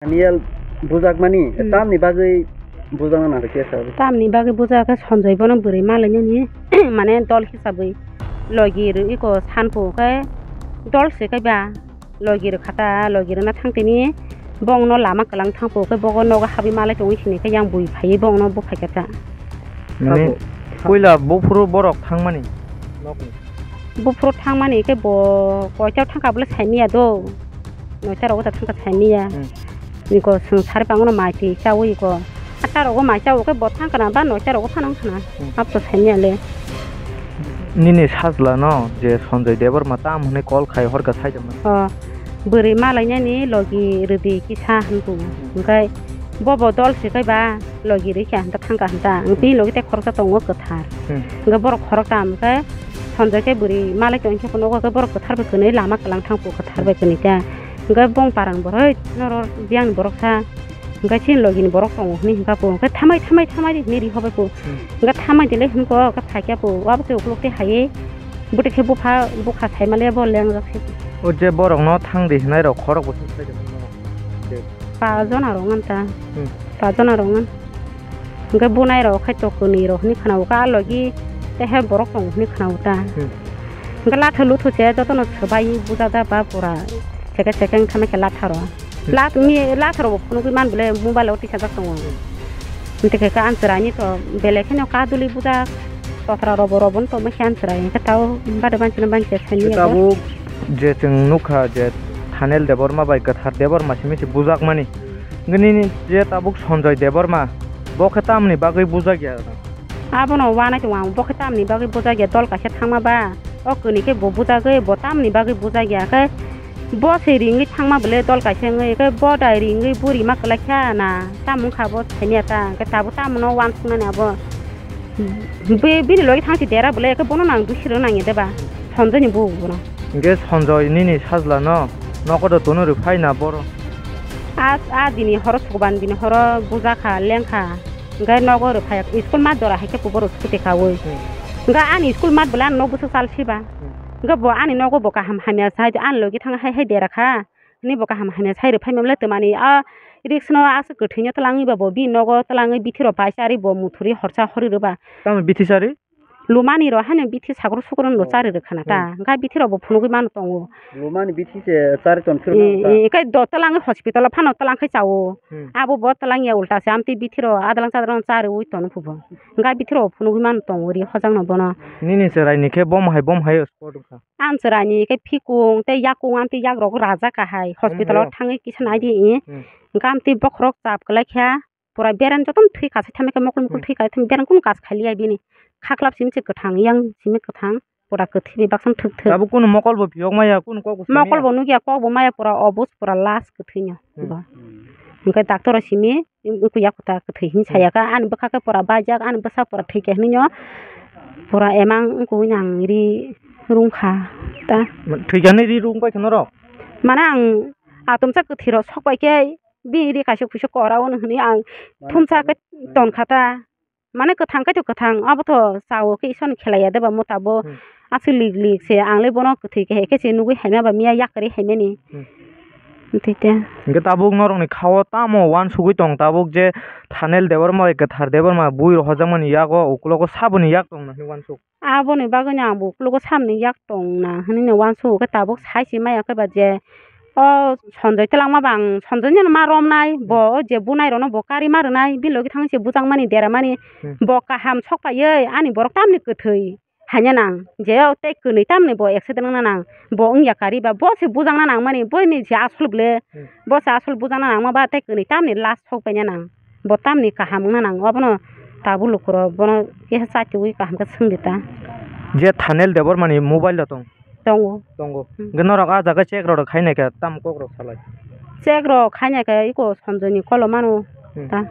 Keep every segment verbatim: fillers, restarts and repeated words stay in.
Daniel bujakmani, hmm, tamni bagwi bujakna nangkhe kesa? Tamni bagwi bujak khe Sanjay bono bwrwi malainani, mane dol hisabwi logi rw iko sanpho khe dol se kaiba logi rw khata, logi rwna thang tini bongno lama kwlang thangpho khe bogo nogo habwi malai tongwi sini khe yang bui phaiwi bongno buphai khe ta. Mane, abo, puila buphuru borok thangmani nokni? Buphuru thangmani khe bo koito thangkha bole saimiya do. Noita rogo ta thangkha saimiya. Hmm. Niko swng sari pangono mai twi chawi ko. Ata rogo mai chawo khe bo thangkha na ba noita rogo phano wngkha na. Hmm. Abo to saimiya le. Nini sajla no je Sanjay Debbarma tam hwnwi call khai horkha saida mani. Oh. Bwrwi malainani logi rwdi kisa hwnbu. Hmm. Hwnkhe bobo dol se kaiba logi rikha hwnta thangkha hwnta. Hmm. Bini logi tei khoroksa tongo kwthar. Hmm. Hwnkhe borok khoroktam hwnkhe Sanjay khe bwrwi malai tongkhe phano, o khe borok kwthar bai kwnwi lama kwlang thangphu kwthar bai kwnwi khe. Hwnkhe bong parang boroi noro biyangni borok sa. Hwnkhe chini logini borok tongo hwnwi hwnkha phu. Hwnkhe thamai, thamai, thamai di hwnwi ri hobai phu. Hmm. Hwnkhe thamai di le hwnko khe phaikya phu. Abo tei ukuluk tei hai bwtwi khe bupha, bukha saimale bo lengjak se. O je borokno thang di hwnai rok khorok bo se. Pajona rok ngan ta. Hmm. Pajona rok ngan. Hwnkhe bunai rok khai to kwnwi rok hwnwi khna-o ka logi tei hai borok tongo hwnwi khna-o ta. Hmm. Hwnkhe latha luthu se jotono swbai bujada ba pura seke seke wngkha khe latha rok. Hmm. Lat mi latha rok bo phunugwi man bole mobile o tisajak tongo. Hmm. Hwnkhe khe ang chwraini to belai kheno kaduli bujak totra robo robo no tongma khe ang chwrai hwnkhe tao bade banchino banchi saimanya. Tabuk je chwng nukha je Thanel Debbarma bai Kwthar Debbarma simi se bujakmani. Nini je tabuk Sanjay Debbarma, bo khe tamni bagwi bujakya? Abono uanai tongo ang, bo khe tamni bagwi bujakya, dol kaisa thangma ba, o kwnwi khe bo bujagwi, bo tamni bagwi bujakya khe, bo se ringwi thangma bwle dol kaisa wngwi, khe bo dai ringwi buri ma kwlai kha na, tamo wngkha bo saimanya ta, khe tabuk tamono uansuknani abo. Be-, bini logi thangsi dera bwle, khe bono nang dusiro nangya deba, Sanjay ni bugo bono. Hwnkhe Sanjay nini sajla no nogo do tono rw phai na boro? A, a dini horo sukuban dini horo bujakha, lengkha. Hwnkhe nogo rw phai, school mat jora hai khe kuboro scooty kaui. Hmm. Hwnkhe ani school mat bwle ani nok bwswk chal siba. Hmm. Hwnkhe bo ani nogo bo kaham hamya sai, ani logi thang hai hai dera kha. Hwnwi bo kaham hamya sai rw phaima bwle twmani a risk no aswk kwthwino twlangwi ba bo bini nogo twlangwi bithi rok bai chari bo muthuri horsa hori rwba. Tamo bithi chari? Lumani rok haino bithi sagro sugro no chari rwkha na ta. Hmm. Hwnkhe bithi rok bo phunugwi mano tongo. Lumani bithi se chari ton phiro. Eh, eh, hwnkhe do twlangwi hospital o phano twlang khai chao. Hmm. Abo bo twlangya ulta se amtwi bithi rok adwlang chadwlang chariwi tono phubo. Hwnkhe bithi rok phunugwi mano tongo ri hojak no bono. Nini chwrai ni khe bom hai bom hai spot wngkha. Ang chwraini khe phikung tei yakung, ang tei yakrok rajak kahai. Hospital o thangwi kisa naidi, eh. Hmm. Hwnkhe amtwi bokhorok chap kwlai kha, pura bereng jotono thwi kasai thamwi khe, mokol mokol thwi kasai thamwi bereng kunu kas khai liya bini. Khaklap simi se kwthang, yang simi kwthang, pura kwthwi bai baksa thwk thwk. Tabuk kunu mokol bo phiyok maya, kunu kok bo simi ya? Mokol bo nukya, kok bo maya, pura obus, pura last kwthwino bo. Hmm. Hwnkhe doctor o simi, wngkha yakuta kwthwi hwnwi saya kha, ani bwkha khe pura baijak, ani bwsa pura thwikha hwnwi no pura emang wngkha hwnwi ang ri rwngkha ta. Thwikha hwnwi ri rwngbai kha norok? Mane ang atomsa kwthwi rok sokbai khe bini ri kaisa kuisa kora o hwnwi ang thumsa khe tonkha ta. Mane kwthang khe to kwthang, abo to chao khe Isor ni khelai ya de ba mo tabuk. Hmm. Aswk lik lik se, ang le bono kwthwi khe hai khe se nugwi haima ba miya yakarwi haimani. Hmm. Tei te. Hwnkhe tabuk norok ni kha o tamo uansugwi tong tabuk je Thanel Debbarma bai Kwthar Debbarma bui rok hojakmani yago ukulogo saboni yak tong na hwnwi uansuk? Aboni bagwi no ang bo ukulogo saboni yak tong na hwnwi no uansuk, khe tabuk sai se maya khe ba je O Sanjay twlangma bang, Sanjay no ma romnai, bo o je bunai rokno bo kari ma rwnai, bini logi thang se bujakmani, deramani, hmm, bo kaham sok paiwi ani borok tamni kwthwi haina nang, je o tei kwnwi tamni bo accident wngna nang, bo wngya kari ba, bo se bujakna nangmani, boini je asol bwle, hmm, bo se asol bujakna nangma ba tei kwnwi tamni last sok paina nang. Bo tamni kaham wngna nango, abono tabuk lukurok bono kisa chatiwi kaham khe swngdi ta. Je Thanel Debbarmani mobile rok tong? Tongo. Tongo. Hmm. Hwnkhe norok ah jaga check rok khai naikha, tamo kok rok salai? Check rok khai naikha, eko Sanjoyni kolo mano. Hmm. Ta.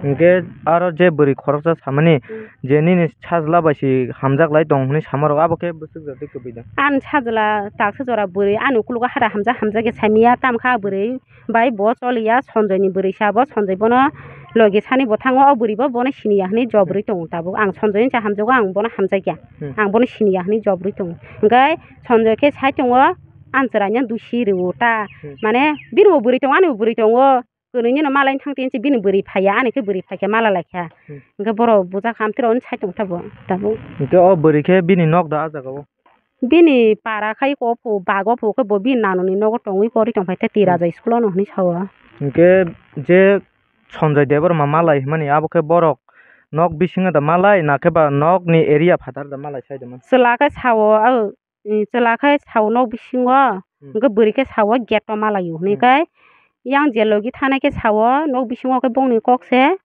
Hwnkhe aro je bwrwi khoroksa samani, hmm, je nini sajla bai se hamjak lai tong hwnwi samarok, abo khe bwswk jatwi kwbui da? Ani sajla taksa jora bwrwi ani ukologo hada hamjak hamjak khe saimanya, tamokhe ah bwrwi bai bo choliya, Sanjoyni bwrwi sa bo, Sanjoy bono logi sani bo thango, o bwrwi bo bono siniya hwnwi job rwi tongo tabuk. Ang Sanjoyni cha hamjago, ang bono hamjakya. Hmm. Ang bono siniya hwnwi job rwi tongo. Hwnkhe Sanjoy khe sai tongo, ang chwraino dusi rwo ta. Hmm. Mane bini bo bwrwi tongo, ani bo bwrwi tongo. Kwnwi nino malai thang tin se bini bwrwi phaiya, ani khe bwrwi phaikhe mala laikha. Hmm. Hwnkhe borok bujak hamtwrok side tongkha bo tabuk. Hwnkhe o bwrwi khe bini nok da a jaga o? Bini para khai ko phu bago phu khe bo bini nanoni nogo tongwi pori tongphai tei twi Hmm. Raja school-o no hwnwi sao. Hwnkhe je Sanjay Debbarma malai hwnmani abo khe borok nok bisingo da malai na khe ba nokni area phatar da malai sai da man? Chwla khe sao, o, chwla khe sao nok bisingo, Hmm. Hwnkhe bwrwi khe sao gate-o malaio hwnwi Hmm. Khe yang je logi thanai khe sao nok bisingo khe bongni kok se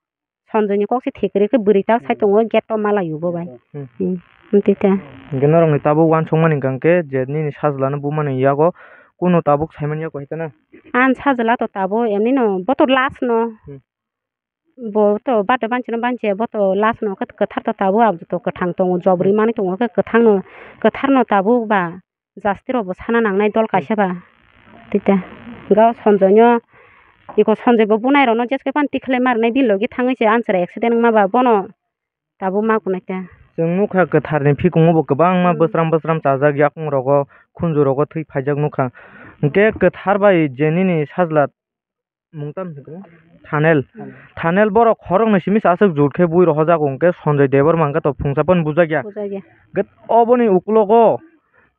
Sanjay ni kok se thik kwrwi khe bwrwi ta sai tongo gate o malaio bo bai. Hmm. Hmm, tei ta. Hwnkhe norokni tabuk uansukmani hwnkha khe je nini sajlano bumani yago kunu tabuk saimani yago hai kheno? Ang sajla to tabuk emni no bo to last no. Hmm. Bo to birthday banchi no banchi bo to last no khe kwthar to tabuk abo to kwthang tongo jobri Hmm. Manwi tongo khe kwthang no kwthar no tabuk ba. Jasti rok bo sana nangnai dol Hmm. Kaisa ba. Tita. Ga Sanjay no, iko Sanjay bo bunai rok no jeske pan tikhlai mar nai bil logi thangwi se answer accident wngma ba bono tabuk ma kunai ta. Chwng nukha kwthar ni phikungo bo kwbangma Hmm. Bwsram bwsram chajak yakung rogo, khunju rogo thwi phaijak nukha. Hwnkhe kwthar bai je nini sajla mung tam se kwbang? Thanel. Thanel. Thanel borok khoroknwi simi se aswk jut khe bui rohorjak hwnkhe Sanjay Debbarma hwnkhe to phungsa phano bujak ya. Bujak ya. Get oboni ukulogo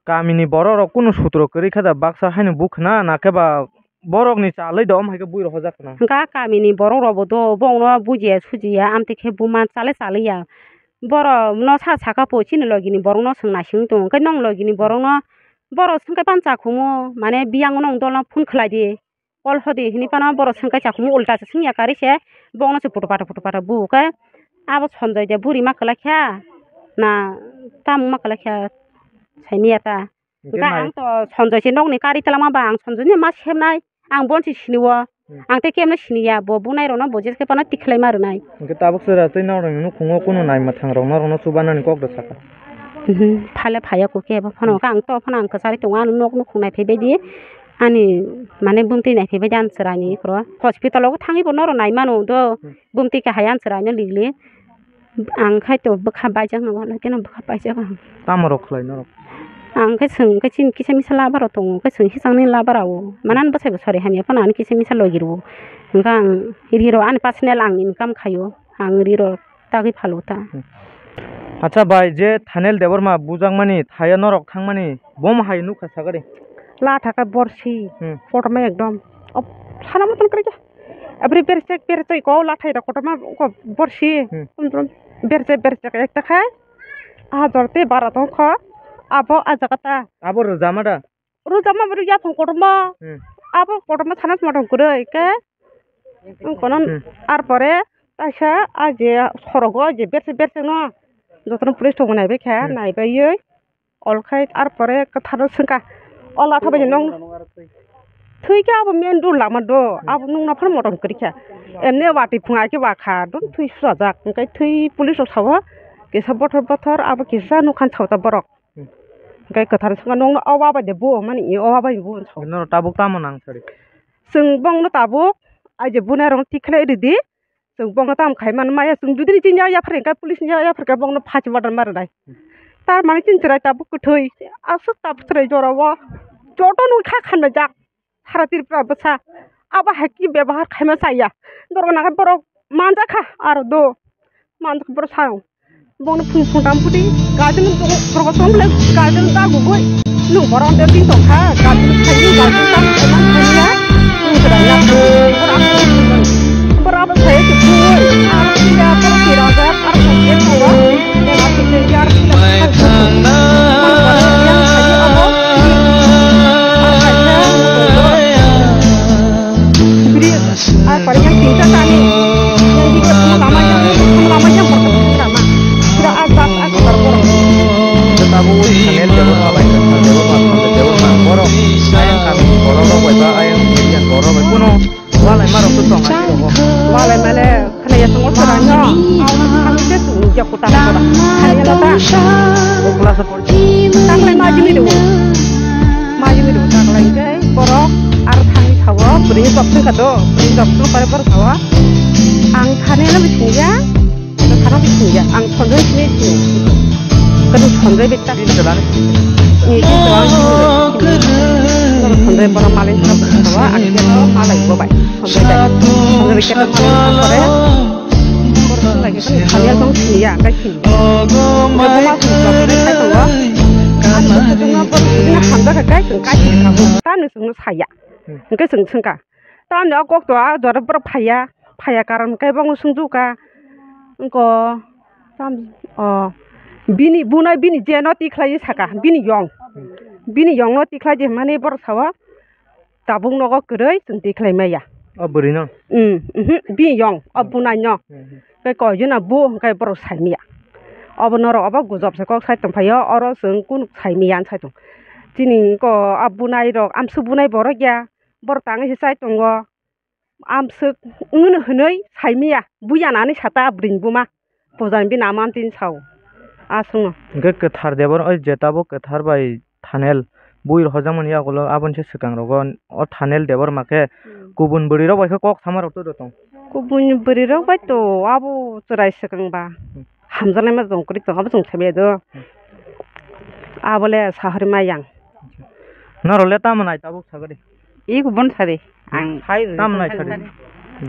kamini borok rok kunu sutro kwrwi khe da baksa haino buk khna na khe ba borokni chalwi da om hai khe bui rohorjak khna. Hwnkha kamini borok rok bo do bongno bujiya sujiya amtwi khe buma chalwi chalwi ya. Borok no sa saka po chini logi ni borok no swng naising tongo hwnkhe nong logi ni borok no borok swngkhe pan chakhumu mane biyang no dol no phone khlai di. Call hodi hini phano borok swngkhe chakhumu ulta se swngya kari se bongno se photo pata photo pata bu khe abo Sanjay de buri ma kwlai kha na tamung ma kwlai kha saimanya ta. Hwnkhe hwnkhe nai- ang to Sanjay se nokni kari twlangma ba ang Sanjay ni ma sepnai ang bon se sini o. Hmm. Ang tei kemno siniya bo bunai rokno bo jeske phano tikhlai ma rwnai. Hwnkhe tabuk sera tei norokni nukhungo kunu naima thang rok norokno chubanani kok da saka. Mhm, phale phaiya kok kebo phano Hmm. Ang to phano ang kwchari tongo ano nok nukhung nai phaibai di. Ani mane bumtwi nai phaibai di ani chwraini ikhoro. Hospital o thangwi bo norok nai mano do. Hmm. Bumtwi kahaya ani chwraino ligli. Ang khai to bwkha baijak no wala keno bwkha baijak ang. Tamo rok khlai norok? Ang khai chwng khai chini kisa misa labar rok tongo khai chwng hisang ni labar rao. Manan bwsai bo sari hamya phano ani kisa misa logi rwo. Hwnkhe ang riro ani personal ang income khaio. Ang riro tagwi phalo ta. Hmm. Acha bai, je Thanel Debbarma bujakmani thaya norok thangmani, bomo hai nukha sagari. La thaka borsi, Hmm. Kotorma ekdom. Op, sana moton kwrwi khe. Abri bersek bersek ko la thai da kotorma ko borsi. Hmm. Bersek bersek ekta khai. Ah, jorte bara tong kho. Abo ajagata. Abo rwjama da? Rwjama bo rwya phang kotorma. Hmm. Abo kotorma sana motom kwrwi khe. Kono Hmm. Ar pore taisa a je sorogo je bersek bersek no jotono police tongo naibai kha, Hmm. Naibaiwi olkhai ar pore kwtharo swngkha, o latha bai nong thwi khe abo main road lama do, Hmm. Abo nungno phano motom kwrwi kha, emne watwi phunga khe wakha don thwi sujajak, hwnkhe thwi police rok sao kisa bothor bothor abo kisa nukhan sao ta borok. Hmm. Hwnkhe kwthar swngkha nongno o wa bai de bo mani o wa bai bo sao. Norok tabuk tamo nang sari? Chwng bongno tabuk ai je bunai rok thik khlai ridi. Chwng bongno tamo khai man maya chwng judi ni chini yaphar khe police ni yaphar khe bongno phachi murder ma rwnai. Tar mani chini chwrai tabuk kwthwi aswk tabuk chwrai jora o joto nung kha khanmajak. Sara Tripura bwsa abo hai khe bebohar khaima chaya. Dorgo nang khe borok manjakha aro do. Manjakha borok sao. Bongno phung phung tam pudi. Gajin borok tong le gajin ta gugoi. Nung borok de tin tong kha. Gajin khai ni gajin ta khai man khai ya. Nung kra ya. Borok sai ke gugoi. Ar ya borok tira ja ar khai ye tong. Tabuk channel debo ma bai, debo ma, debo ma, borok ayang kami borok rok bai ba ayang area borok bai kuno. Walai ma rok to tong ani rogo. Walai male khana ya tongo sara no. Ang se tu ya kuta kuta. Khana ya ta. O class por. Tang lai ma jini do. Ma jini do tang lai ke borok ar thani thawo bri job thang ka do. Bri job thang pare borok thawo. Ang thani na bising ya. Ang thani bising ya. Ang thonjoi sini sini. Kadu thonjoi betta. Ni sini. Sonjoi borok malai kha bo, ang khe to malai bo bai. Sonjoi bai. Sonjoi bai khe to malai kha pore. Borok sonjoi khe to thani ya tong thani ya, kai thani. Bo ma thani ya, kai thani. Ang to thani ya, borok thani hamjak kha, kai thani, kai thani kha bo. Tamni chwngno saya. Hwnkhe chwng swngkha. Tamni o kok to a jora borok phaiya, phaiya karon khe bo swngjuka. Wngko tam o bini bunai bini je no tikhlai saka, bini yong. Bini yong no tikhlai je mani borok sao tabuk nogo kwrwi chwng tikhlai maya. O bwrwi no? Mm, mhm, bini yong, o bunai no. Mhm. Tei koi jona bu hwnkhe borok saimaya. Obo norok obo gujab se kok sai tongphaio, oro chwng kunu saimaya sai tong. Chini wngko a bunai rok, amswk bunai borok ya, borok tangwi se chai tongo. Amswk wngno hwnwi saimaya, buya nani sata bwrwini buma. Pujani bini ama amtwini sao. Aswkno. Hwnkhe kwthar debor oi je tabuk kwthar bai thanel bui rw hojakmani yagulo aboni se swkang rogo o thanel debor makhe Hmm. kubun bwrwi rok bai khe kok sama rok twi rw tong. Kubun bwrwi rok bai to abo chwrai swkang ba. Hmm. Hamjaknai ma tong kwrwi tong abo chwng saimaya do. Hmm. Abole sahori ma yang. Norok le tamo nai tabuk sagadi. Iko bon sari. Ang hai tamo nai sari.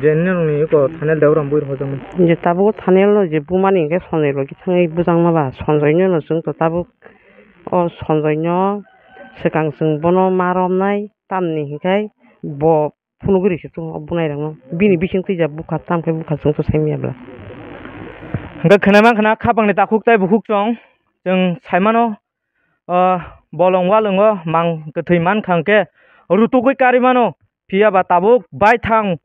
Je nini ko thanel debor bui rw hojakmani. Je tabuk thanel no je bumani hwnkhe Sonjoi logi thangwi bujangma ba Sonjoi no chwng to tabuk o Sonjoi no swkang chwng bono ma romnai tamni hwnkhe bo phunugwi rikhe chwng o bunai rokno bini bising twijak bukha tamkhe bukha chwng to saimaya bwla. Hwnkhe khwnai mankha na khapangni takhuk tei bukhuk chwng chwng saimano. O bolong walwngo mang kwthwi mankha hwnkhe rutugwi kari mano, phiya ba tabuk baithang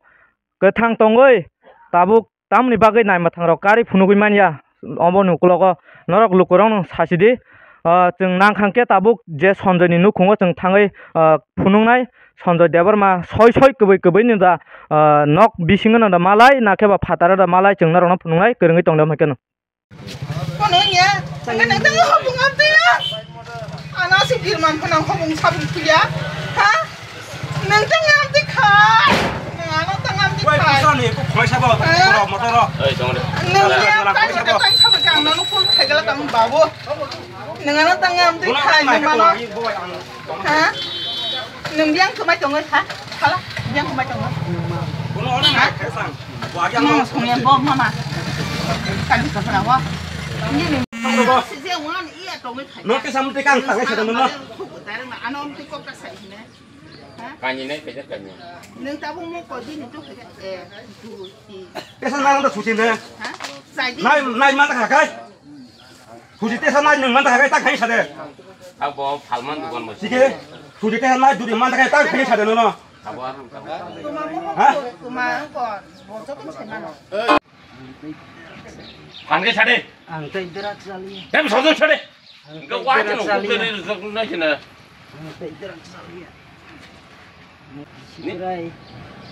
kwthang tongwi tabuk tamoni bagwi naimwthang rok kari phunugwi manya. Oboni ukologo norok lukurokno sasidi, o chwng nangkha hwnkhe tabuk je Sonjoi ni nukhungo chwng thangwi, o phunuknai Sonjoi Debbarma soi soi kwbwi kwbwi ni da, o nok bisingo no da malai nakhe ba phataro da malai chwng norokno phunuknai kwrwngwi tongde hwnkhe no. Kono ya, nang tang hobung am ya. Ana si birman ko nang hobung sabung kuya. Ha? Nang tang am ti kha. Nang ano tang am ti kha. Wai, pusa ni, ko khoi sabo, motor, motor. Oi, tong de. Nang ya, tang sabo, tang sabo, jang no ko khai gala tang babo. Nang ano tang am ti kha, nang mano. Ha? Nwng biyang kwmai tongwi kha? Khala, biyang kwmai tongo. Bono ono nai khe sang. Bo agi ang mama songya, bo mama. Kali ka phara wa. Ni ni. Sije wan iya tongwi kha. No ke samte kang tangai sa dong no. Ano amte kok ta sai ne. Ha? Kani nai kaja kani. Nwng tabuk mo ko di ni to kha. Eh, du ti. Tesa nang da suci ne. Ha? Sai di. Nai, nai man ta kha kai. Suji tesa nai nwng man ta kha kai ta khai sa de. Abo phalman dukan bo. Sike. Suji tesa nai duri man ta kha kai ta khai sa de no no. Abo ar. Ha? Kuma ko. Bo to ko sai mano. Phan ke sa de. Ang tei dera chali. Dem sojo sa de. Ang tei dera chali. Ang tei dera chali. Sikrai.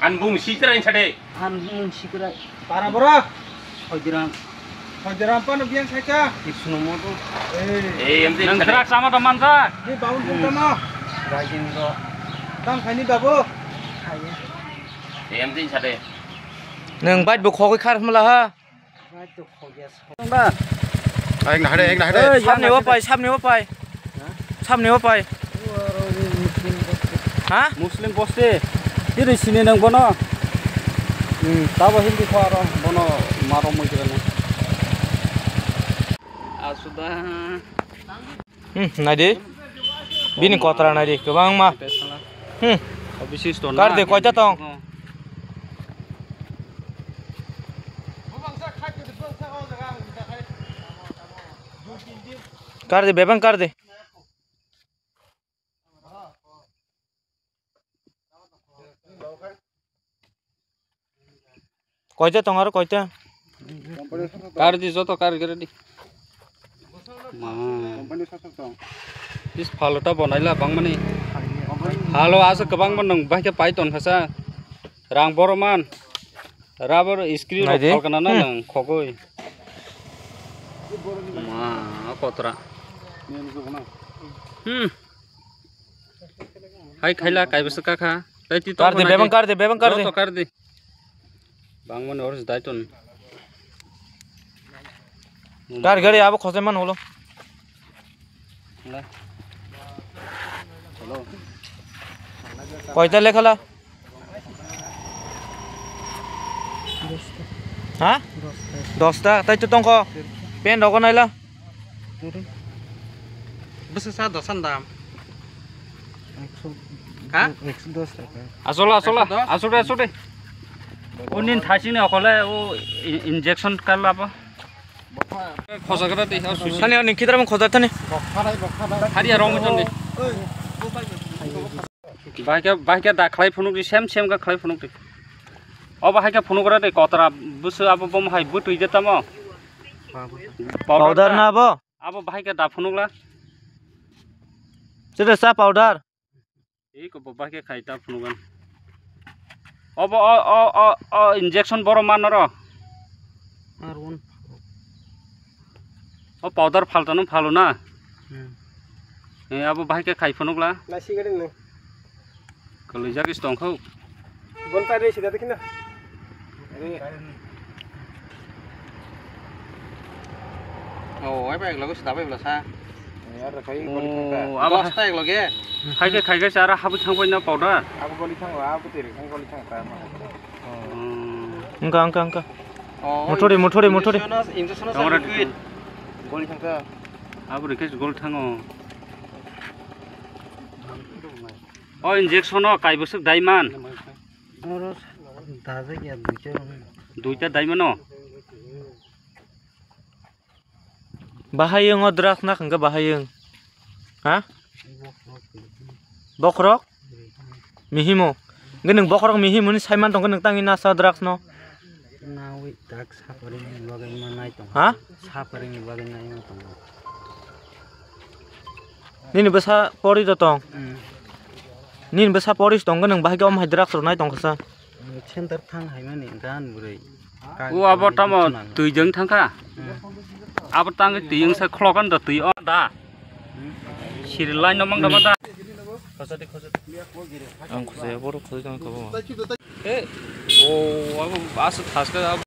An bung sikrai sade. An bung sikrai. Para bora. Soidiram. Soidiram pano biang saika. Isno moto. Eh. Eh, em din sade. Nang sama teman sa. Di baun bung tama. Rajendra. Tam khaini babu. Khaya. Eh, em din sade. Nang bait bo khogoi khar mala ha. Ek na hade, ek na hade. Samni o pai, samni o pai. Samni o pai. Ha? Muslim bosti. Tiri sini nang bono. Hmm, tabo Hindi kho aro bono maro mujra ne. Asuda. Hmm, naidi. Bini kotra naidi, kwbangma. Hmm. Kar de, koita tong? Kar de, bebang kar de. Koita tong aro koita? Kar di joto kar gere di. Ma. Is phalota bonaila bangmani. Halo asa kwbangma nang bahke pai ton khasa. Rang boroman. Rubber screw rok phalkana na nang khogoi. Ma kotra. Hmm. Hai khaila kaibasa kakha. Tai ti kar de, bebang kar de, bebang kar de. Joto kar de. Bangmani oro daiton. Kar gari abo khosai man holo. Hello. Koita lekhala? Ha? Dosta. Tai to tongkho. Pen rogo naila. Bwswk sa dosan dam? Ekso. Ha? Ekso dos taka. Asolo, asolo. Ekso dos? Asode, asode. O nin thasing ni okole o i-, injection kar labo. Khosa kara tei ha susi. Thani ani kidra mo khosa thani. Hari arong mo thani. Bahai khe, bahai khe da khlai phunuk di, sem sem khe khlai phunuk di. O bahai khe phunuk ra de kotra bwswk abo bom hai bwtwi de tamo. Powder na bo? Abo bahai khe da phunuk la. Chede sa powder. Ei ko bo bahai khe khai ta phunuk an. Obo o, o, o, o injection boro man ro. Ar one. O powder phalta no phalo na. Hmm. E, abo bahai khe khai phunuk la. Nai sigaret no. Kwlwijak is tongkho. Bon ta re sida dekhi na. Oh, ai bai logo sida bai bla sa. Yar khai goli thangta. Oh, abo dosta ek loge. Khai khe, khai khe se aro habwi thang bai na powder. Abo goli thang, abo teri thang goli thang ta ma. Hmm. Wngkha, wngkha, wngkha. Oh, muthuri, muthuri, muthuri. Injection, injection. Goli thangta. Abo rikhe gol thango. O injection o kai bwswk daiman. Oro dajak ya duita. Duita daimano. Bahai wng o drugs na khangkhe bahai wng. Ha? Bokhorok? Mihimo. Hwnkhe nwng bokhorok mihimoni saiman tongkhe nwng tangwi nasa drugs no? Nawi tak suffering ni bagwi ma nai tongo. Ha? Suffering ni bagwi nai ma tongo. Nini bwsa pori do tong? Hmm. Nini bwsa pori se tongkhe nwng bahai khe omo hai drugs rw nai tongkha sa? Center thang hai mani gan bwrwi. O abo tamo twi jeng thangkha? Hmm. Abo tangwi twi wngsa khlokan do twi o da. Hmm. Siri line no mang da ma da. Ang khosaya borok khosai tong kabo. Eh, o abo aswk thaska.